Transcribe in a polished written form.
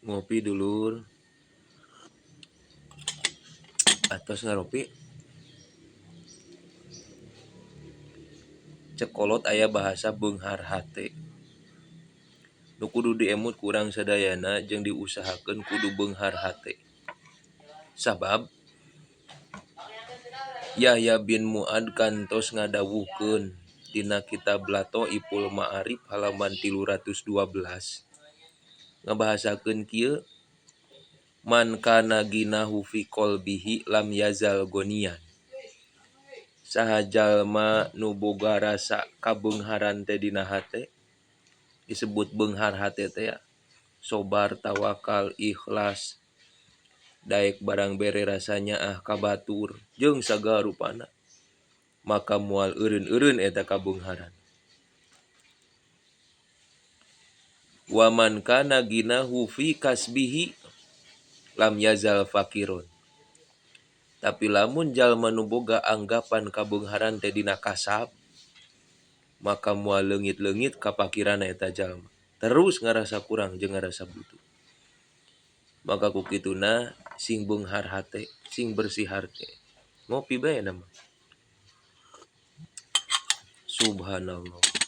Ngopi dulur. Atos ngaropi. Cek kolot aya bahasa beunghar hate. Nu kudu diemut ku urang sadayana jeung diusahakeun kudu beunghar hate. Sabab Yahya bin Muad kantos ngadawuhkeun dina kitab Lataiful Ma'arif halaman 312 ngabahasakeun kieu man kana ginahu fi qalbihi lam yazal goniyan. Saha jalma nu boga rasa kabeungharan teh dina hate, disebut beunghar hate teh ya, sobar, tawakal, ikhlas, daek barang bere rasanya ah ka batur jeung sagala rupana, maka moal eureun-eureun eta kabeungharan. Wa man kana ginahu fi kasbihi lam yazal fakiron. Tapi lamun jalma nu boga anggapan kabeungharan teh dina kasab, maka moal leungit-leungit kapakiranna eta jalma. Terus ngarasa kurang jeung ngarasa butuh. Maka ku kituna sing beunghar hate, sing bersih hate. Ngopi bae na mah. Subhanallah.